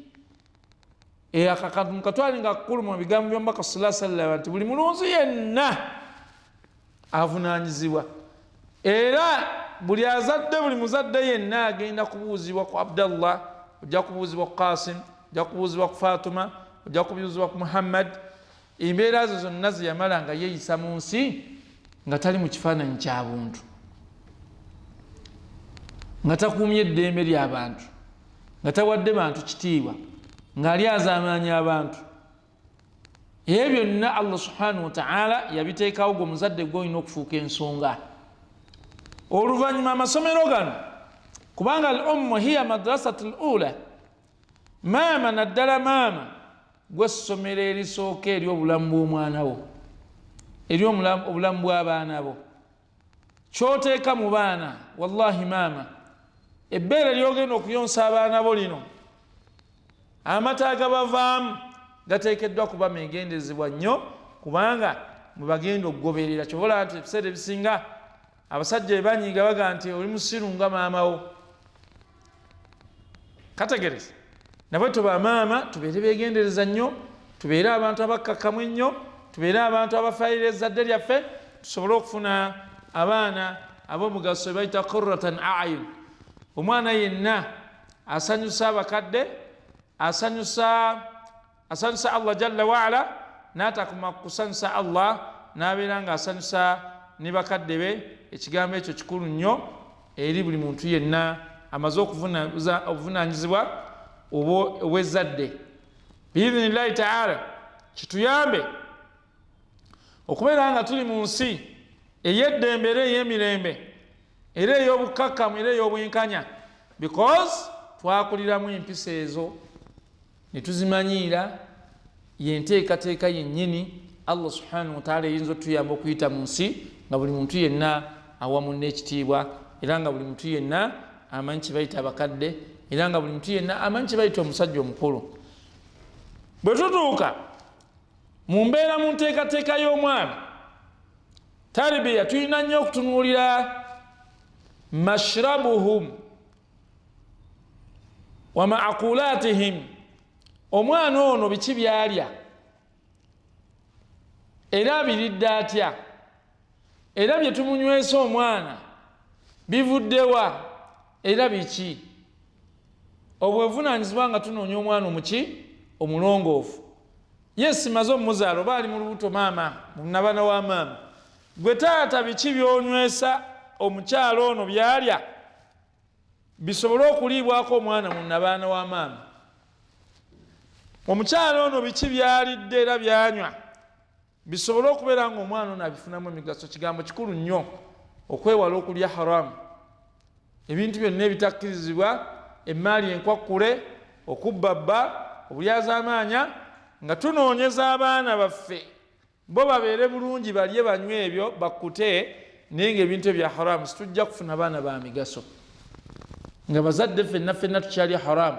Mukatwali nga kkulu mu bigambo by'omubaka sala sallama nti buli mulunzi yenna avunaanyizibwa, era buli azadde, buli muzadde yenna agenda kubuuzibwa ku Abdallah, ojja kubuuzibwa ku Kasim, ojja kubuuzibwa ku Fatuma, ojja kubuuzibwa ku Muhammad. Embeera zo zonna zeyamala nga yeeyisa mu nsi nga tali mu kifaananyi kya buntu, nga takuumye eddembe ly'abantu, nga tawadde bantu kitiibwa, ng'ali azaamaanya abantu, ebyo byonna Allah subhanahu wataala yabiteekawo. Gwe omuzadde gwe olina okufuuka ensonga. Oluvannyuma amasomero gano, kubanga al ummu hiya madrasatu l ula, maama naddala maama gwessomero erisooka eri obulamu bw'omwana wo, eri obulamu bw'abaana bo, kyoteeka mu baana. Wallahi maama, ebbeere lyogenda okuyonsa abaana bo lino, amata agabavaamu gateekeddwa kuba megenderezebwa nnyo, kubanga mwebagenda okugoberera. Kyobola nti ebiseera ebisinga abasajja ebanyiiga baga nti oli musiru nga maama wo. Kategereza nabwe tuba maama tubeere begendereza nnyo, tubeere abantu abakkakkamu ennyo, tubeere abantu abafaayira ezzadde lyaffe, tusobole okufuna abaana ab'omugaso bebayita qurratan ayun. Omwana yenna asanyusa abakadde, asanyusa Allah jalla waala, n'atakoma kusanyusa Allah, n'abeera nga asanyusa ne bakadde be. Ekigambo ekyo kikulu nnyo eri buli muntu yenna amaze obuvunanyizibwa obw'ezzadde. Biidhinillahi taala kituyambe okubeera nga tuli mu nsi ey'eddembe era ey'emirembe era ey'obukkakkamu era ey'obwenkanya, because twakuliramu empisa ezo ne tuzimanyiira. Yenteekateeka yennyini Allah subhanahu wataala eyinza otuyamba okuyita mu nsi nga buli muntu yenna awa munne ekitiibwa, era nga buli muntu yenna amanyi kyebayita abakadde, era nga buli muntu yenna amanyi kyebayita omusajja omukulu. Bwe tutuuka mu mbeera mu nteekateeka y'omwana tarbiya, tulina nnyo okutunuulira mashrabuhum wa maakulatihim. Omwana ono biki byalya, era abiridde atya, era bye tumunywesa omwana bivuddewa, era biki? Obwevunanyizibwa nga tunoonya omwana omuki omulongoofu. Ye simaze omuzaala oba ali mu lubuto, maama nabana wa maama, gwe taata biki byonywesa omukyalo ono byalya bisobole okuliibwako omwana mu nabaana wa maama? Omukyalo ono biki byalidde era byanywa bisobole okubeera nga omwana ono abifunamu emigaso? Kigambo kikulu nnyo okwewala okulya haramu, ebintu byonna ebitakkirizibwa, emaali enkwakkule, okubbabba, obulyazaamaanya, nga tunoonyeza abaana baffe bo babeere bulungi, balye banywe ebyo bakkute, naye nga ebintu ebya haramu situjja kufuna baana ba migaso. Nga bazadde ffenna ffenna tukyalya haramu,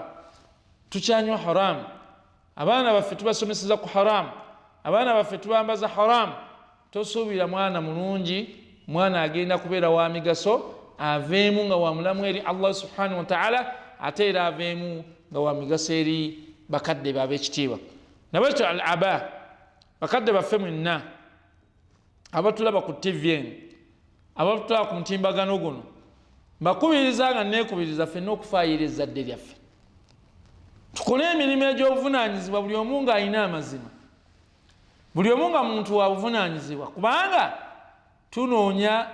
tukyanywa haramu, abaana baffe tubasomeseza ku haramu, abaana baffe tubambaza haramu, tosuubira mwana mulungi, mwana agenda kubeera wa migaso, aveemu nga wamulamu eri Allah subhanahu wataala, ate era aveemu nga wa migaso eri bakadde be ab'ekitiibwa. Nabwekyo al aba, bakadde baffe mwenna abatulaba ku tv eno, abatulaba ku mutimbagano guno, mbakubiriza nga neekubiriza ffenna okufaayira ezzadde lyaffe, tukole emirimu egy'obuvunanyizibwa, buli omu ng'alina amazima, buli omu nga muntu wa buvunanyizibwa, kubanga tunoonya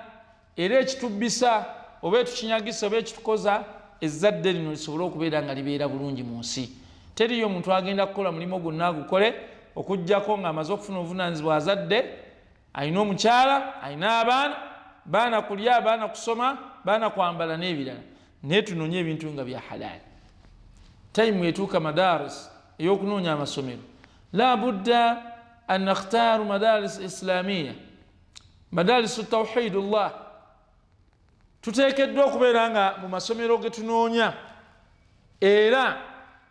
era ekitubbisa oba etukinyagisa oba ekitukoza ezzadde lino lisobole okubeera nga libeera bulungi mu nsi. Teriyo omuntu agenda kukola mulimu gwonna agukole okugjako ng'amaze okufuna obuvunanyizibwa, azadde, alina omukyala, alina abaana, baana kulya, baana kusoma, baana kwambala n'ebirala. Naye tunoonye ebintu nga bya halaali. Tayimu etuuka madaris ey'okunoonya amasomero, la budda an nakhtaaru madaris islamiya, madarisu tawhidullah. Tuteekeddwa okubeera nga mu masomero ge tunoonya era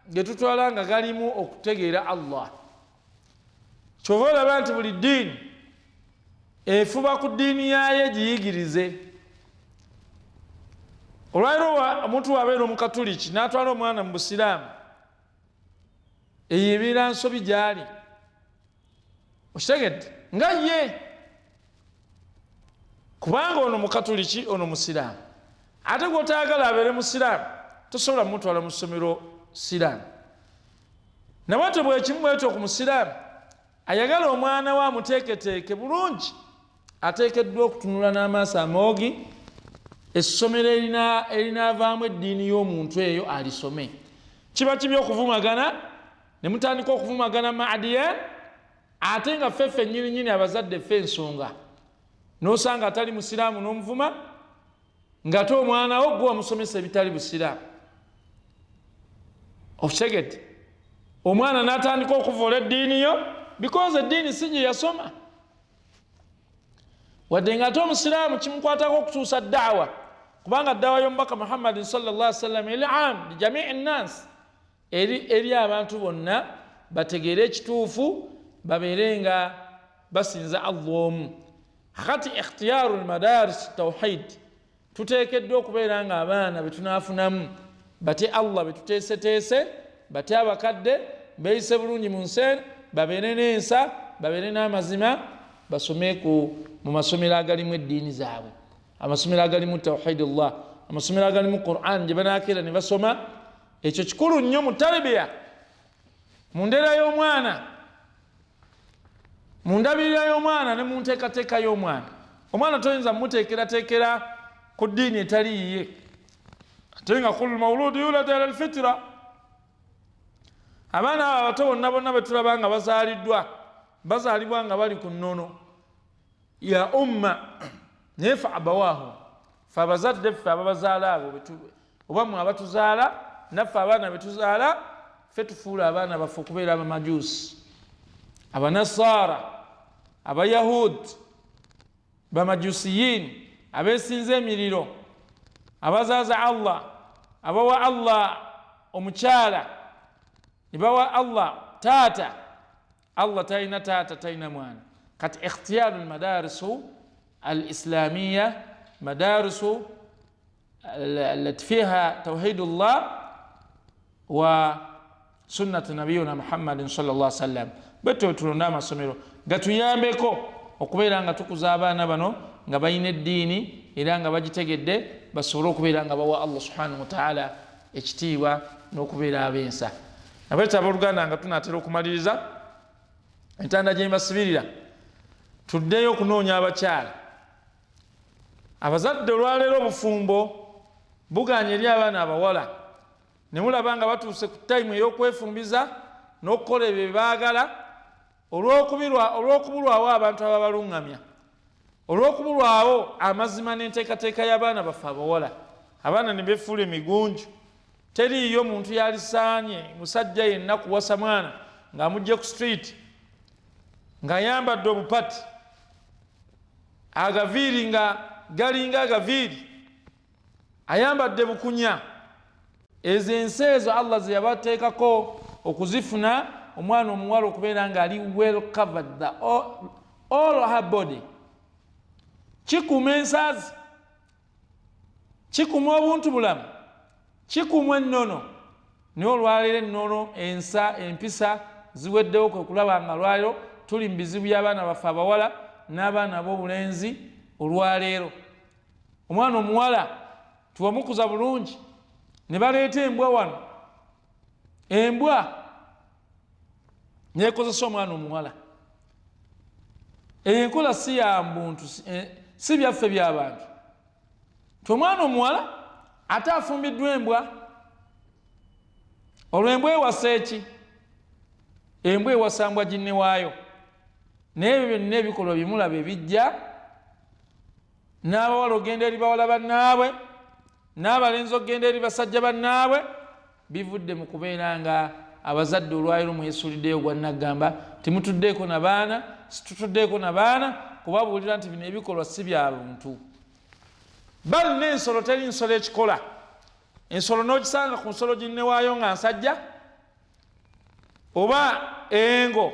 ge tutwala nga galimu okutegeera Allah. Kyova olaba nti buli ddiini efuba ku ddiini yaayo egiyigirize. Olwaliro omuntu wabeera omukatuliki n'atwala omwana mu busiraamu, eyo ebeera nsobi gy'ali. Okitegedde nga ye, kubanga ono mukatuliki, ono musiraamu, ate gwotayagala abeere musiraamu tosobola mutwala mu ssomero siraamu. Nabwatyo bwekimu bwetyo ku musiraamu ayagala omwana we amuteeketeeke bulungi, ateekeddwa okutunula n'amaaso amoogi essomero erinaavaamu eddiini y'omuntu eyo alisome. Kiba kibi okuvumagana ne mutandika okuvumagana maadiyan, ate nga ffe ffennyini nnyini abazadde ffe ensonga, n'osanga atali musiraamu n'omuvuma, Ng'ate omwana wo gwe wamusomesa ebitali busiraamu. Okitegedde? Omwana n'atandika okuvoola eddiini yo because eddiini si gye yasoma. Wadde ng'ate omusiraamu kimukwatako okutuusa daawa, kubanga daawa y'omubaka Muhammadin sallallahu alaihi wasallam eri am li jamii nnansi, eri abantu bonna bategeere ekituufu, babeere nga basinza Allah omu. Kati ikhtiyaru lmadaris tawhid, tuteekeddwa okubeera nga abaana betunaafunamu batye Allah, betuteeseteese batye abakadde, beeyise bulungi mu nsi eno, babeere n'ensa, babeere n'amazima, basome mu masomero agalimu eddiini zaabwe, amasomero agalimu tawhidullah, amasomero agalimu Quran gye banaakeera ne basoma. Ekyo kikulu nnyo mu tarbiya, mu ndeera y'omwana, mu ndabirira y'omwana ne mu nteekateeka y'omwana. Omwana toyinza mumuteekerateekera ku ddiini etali yiye, ate nga kullu mawuludi yulad ala alfitra. Abaana abo abato bonna bonna betulaba nga bazaaliddwa, bazaalibwa nga bali ku nnono ya umma, naye fe abawaahu, fe abazadde ffe ababazaala abo, oba mwe abatuzaala, naffe abaana betuzaala, ffe tufuula abaana baffe okubeera abamajuusi, abanasaara, abayahudi, bamajusiyin, abeesinza emiriro, abazaaza Allah, abawa Allah omukyala, ne bawa Allah taata. Allah talina taata, talina mwana. Kati ikhtiyaru lmadarisu al islamiya, madarisu allati fiha tawhidullah wa sunnati nabiyuna Muhammadin sallallahu sallam. Bwetyo tulonde amasomero gatuyambeko okubeera nga tukuza abaana bano nga balina eddiini era nga bagitegedde, basobole okubeera nga bawa Allah subhanahu wataala ekitiibwa n'okubeera ab'ensa. Nabwekyo abooluganda, nga tunaatera okumaliriza entanda gye mbasibirira, tuddeyo okunoonya abakyala. Abazadde olwaleero obufumbo buganye eri abaana abawala, ne mulaba nga batuuse ku tayimu ey'okwefumbiza n'okukola ebyo bye baagala, olw'okubulwawo abantu ababaluŋŋamya, olw'okubulwawo amazima n'enteekateeka y'abaana baffe abawala. Abaana ne beefuula emigunju. Teriiyo muntu yalisaanye musajja yenna kuwasa mwana ng'amugje ku street ng'ayambadde obupati, agaviiri nga galinga agaviiri, ayambadde bukunya. Ezo ensi ezo Allah ze yabateekako okuzifuna, omwana omuwala okubeera nga ali well covered, the all her body, kikuuma ensazi, kikuuma obuntu bulamu, kikuuma ennono. Naye olwaleero ennono, ensa, empisa ziweddewo. Kwe kulaba nga lwaleero tuli mu bizibu by'abaana baffe abawala n'abaana ab'obulenzi. Olwaleero omwana omuwala tuwamukuza bulungi, ne baleeta embwa wano, embwa nekozesa omwana omuwala. Enkola si ya buntu, si byaffe by'abantu. Ti omwana omuwala ate afumbiddwa embwa, olwo embwa ewasa eki? Embwa ewasambwa ginne waayo. Naye ebyo byonna ebikolwa byemulaba ebijja, n'abawala ogenda eri bawala bannaabwe, n'abalenzi okugenda eri basajja bannaabwe, bivudde mu kubeera nga abazadde olwaliro mwesuliddeyo gwa naggamba. Temutuddeeko na baana, situtuddeeko na baana kubabuulira nti bino ebikolwa si bya buntu. Bali n'ensolo, teri nsolo ekikola. Ensolo n'ogisanga ku nsolo ginne waayo nga nsajja, oba engo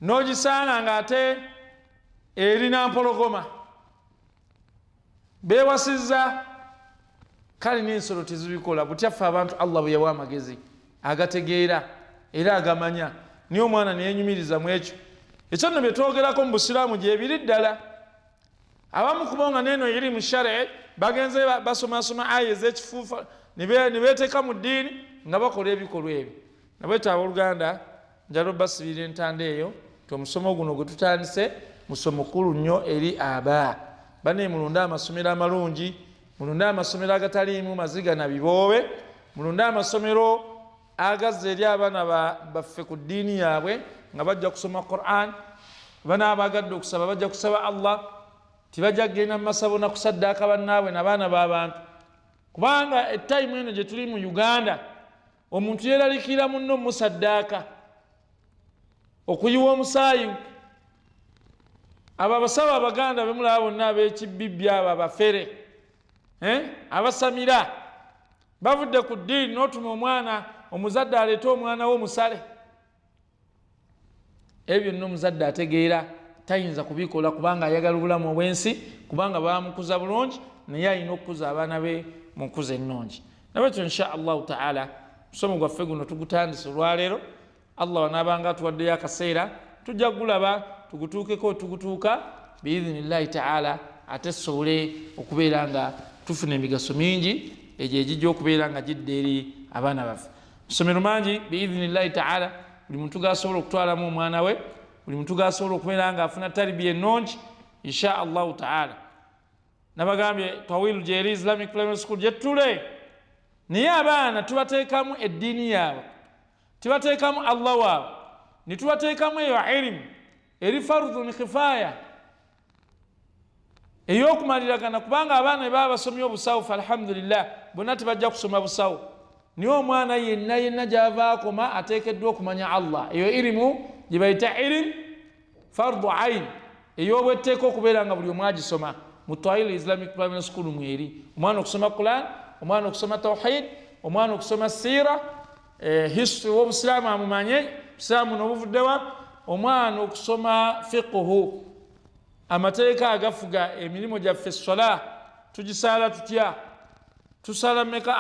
n'ogisanga ng'ate erina mpologoma bewasizza. Kale n'ensolo tezibikola butya ffe abantu Allah bwe yawa amagezi agategeera era agamanya, niye omwana neyenyumiriza mu ekyo. Ekyo nno byetwogerako mu busiraamu gyebiri ddala. Abamu kubo nga neeno eri mu shari bagenze basomasoma aya ez'ekifuufa ne beeteeka mu ddiini nga bakola ebikolwa ebyo. Nabwetyo abooluganda, njala obasibirira entanda eyo ti omusomo guno gwe tutandise musomo mukulu nnyo eri aba bane. Mulonde amasomero amalungi, mulonde amasomero agataliimu maziga na biboobe, mulonde amasomero agazza eri abaana baffe ku ddiini yaabwe, nga bajja kusoma Quran, banaabagadde okusaba bajja kusaba Allah. Tibajja kugenda mu masabo na kusaddaaka bannaabwe nabaana b'abantu, kubanga etayimu eno gye tuli mu Uganda omuntu yeeralikira munno musaddaaka okuyiwa omusaayi. Abo abasawo abaganda bemulaba bonna ab'ekibibbi, abo abafere, abasamira bavudde ku ddiini. N'otuma omwana, omuzadde aleete omwana we omusale. Ebyo byonna omuzadde ategeera tayinza kubikola, kubanga ayagala obulamu obw'ensi, kubanga bamukuza bulungi, naye alina okukuza abaana be mu nkuza ennungi. Nabwekyo insha Allahu taala omusomo gwaffe guno tugutandise olwaleero. Allah wanaabanga atuwaddeyo akaseera, tujja kugulaba tugutuukeko, tugutuuka biidhinillahi taala, ate tusobole okubeera nga tufuna emigaso mingi egyo egijja okubeera nga gidda eri abaana baffe. Masomero mangi biidhinillahi taala, buli muntu gasobola okutwalamu omwana we, buli muntu gasobola okubeera nga afuna taribiya ennungi insha Allahu taala. Nabagambye Tawil gyeri Islamic Primary School gyetule, naye abaana tubateekamu eddiini yaabwe, tubateekamu Allah waabwe, netubateekamu eyo ilimu eri fardun kifaya ey'okumaliragana, kubanga abaana bwe baba basomye obusawo, fe alhamdulillah bonna tebajja kusoma busawo, naye omwana yenna yenna gyava akoma ateekeddwa okumanya Allah. Eyo irimu gye bayita ilimu fardu ain ey'obwetteeka okubeera nga buli omu agisoma. Mu Tawil Islamic Primary School mweri omwana okusoma Quran, omwana okusoma tawhid, omwana okusoma siira, history w'obusiraamu amumanye busiraamu nobuvuddewa, omwana okusoma fiqhu, amateeka agafuga emirimu gyaffe, sola tugisaala tutya, tusaala meka,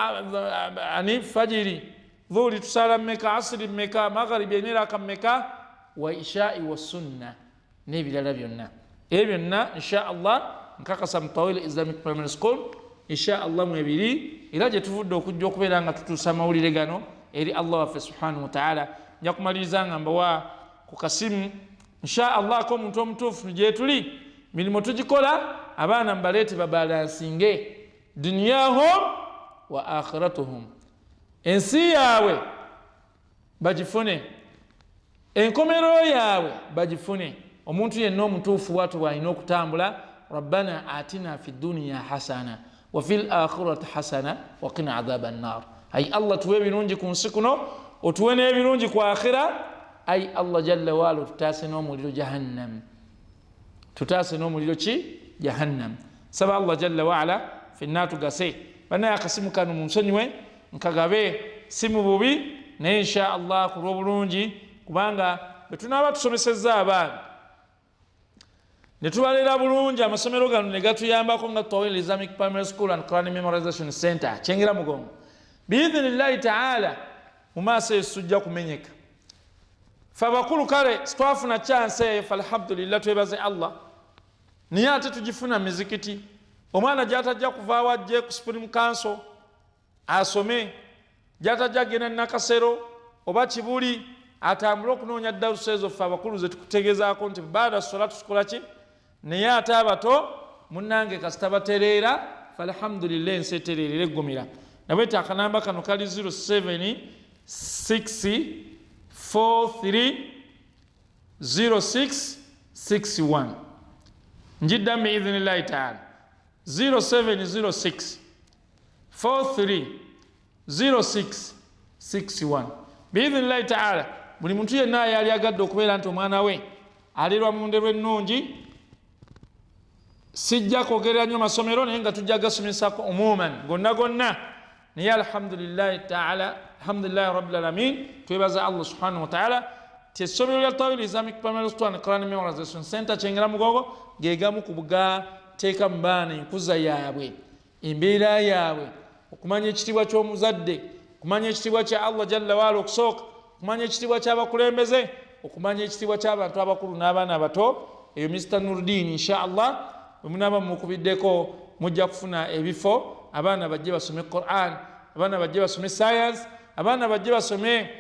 ani fajiri, dhuhuri tusaala meka, asiri meka, magharibi eneraka meka, wa ishai wa sunna n'ebirala byonna. Ebyo byonna insha Allah nkakasa mu Tawil Islamic Primary School insha Allah mwebiri, era gye tuvudde okujja okubeera nga tutuusa amawulire gano eri Allah waffe subhanahu wa taala. Nja kumaliriza nga mbawa ku kasimu insha Allah ak'omuntu omutuufu gyetuli. Mirimu tugikola, abaana mbaleete babalansinge duniyahum wa akhiratuhum, ensi yaabwe bagifune, enkomero yaabwe bagifune. Omuntu yenna omutuufu bwatyo bwalina okutambula. Rabbana atina fi duniya hasana wa fi lakhirati hasana waqina adhaba nnar. Ayi Allah, tuwe ebirungi ku nsi kuno, otuwe n'ebirungi ku akhira. Ayi Allah jalla waala, otutaase n'omuliro jahannam, tutaase n'omuliro ki jahannam. Saba Allah jalla waala fenna tugase. Bannaye, akasimu kano munsonyiwe nkagabe si mu bubi, naye insha Allah ku lw'obulungi, kubanga bwe tunaaba tusomesezza abaana ne tubalera bulungi, amasomero gano ne gatuyambako nga Tawil Islamic Primary School and Quran Memorization Center Kyengera Mugongo, biidhinillahi taala mu maaso eyo sujja kumenyeka. Fe abakulu kale twafuna chance eyo, fe alhamdulillah, twebaze Allah, naye ate tugifuna mizikiti. Omwana gyatajja kuvaawo ajje ku Supreme Council asome, gyatajja agenda Nakasero oba Kibuli atambule okunoonya darusa ezo ffe abakulu ze tukutegezaako nti baada sola tutukola ki. Naye ate abato munnange kasita batereera, falhamdulillah, ensi etereerera eggumira. Nabwete akanamba kano kali 07 6 43 06 61. Njiddamu biidhinillahi taala, 0706 43 06 61 biidhinillahi taala. Buli muntu yenna yali agadde okubeera nti omwana we alerwa mu nderwa ennungi, sijja kwogerera nnyo masomero, naye nga tujja gasomesako umuman gonna gonna. Naye alhamdulillahi taala, alhamdulillahi rabbil alamin, twebaza Allah subhanahu wa taala ti essomero lya Tawil Islamic Primary School and Quran Memorization Center Kyengera Mugogo gegamu ku bugateeka mu baana enkuza yaabwe, embeera yaabwe, okumanya ekitiibwa ky'omuzadde, okumanya ekitiibwa kya Allah jalla waala okusooka, okumanya ekitiibwa ky'abakulembeze, okumanya ekitiibwa ky'abantu abakulu n'abaana abato. Eyo Mr Nurdin, insha Allah bwe munaaba mumukubiddeko mujja kufuna ebifo. Abaana bajje basome Quran, abaana bajje basome science, abaana bajje basome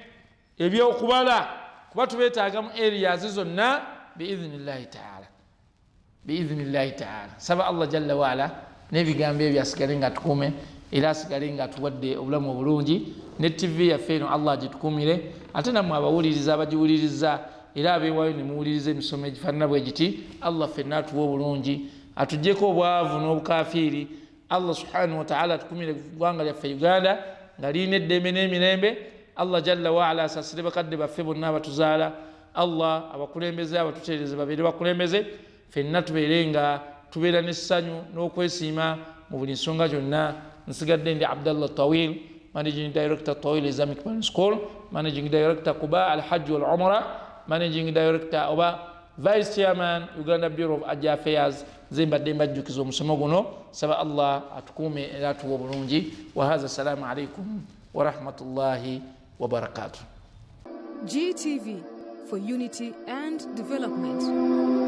ebyokubala, kuba tubeetaaga mu areas zonna biidhinillahi taala, biidhinillahi taala. Saba Allah jalla waala n'ebigambo ebyo asigale nga atukuume, era asigale nga atuwadde obulamu obulungi, ne TV yaffe eno Allah agitukuumire, ate nammwe abawuliriza abagiwuliriza era abeewaayo ne muwuliriza emisomo egifaanana bwe giti, Allah ffenna atuwa obulungi. Atuggyeko obwavu n'obukafiiri. Allah subhanahu wataala atukumire eggwanga lyaffe Uganda nga lirina eddembe n'emirembe. Allah jalla waala asasire bakadde baffe bonna abatuzaala. Allah abakulembeze abatuteereze babeere bakulembeze, ffenna tubeere nga tubeera n'essanyu n'okwesiima mu buli nsonga gyonna. Nsigadde ndi Abdallah Tawil, managing director, Tawil Islamic Primary School, managing director, Kuba Alhajj wal Umra, managing director oba vice chairman, Uganda Bureau of Hajj Affairs. Nze mbadde mbajjukiza omusomo guno. Saba Allah atukuume era atuwa obulungi. Wahaza, assalamu alaikum warahmatullahi wabarakatuh. GTV for unity and development.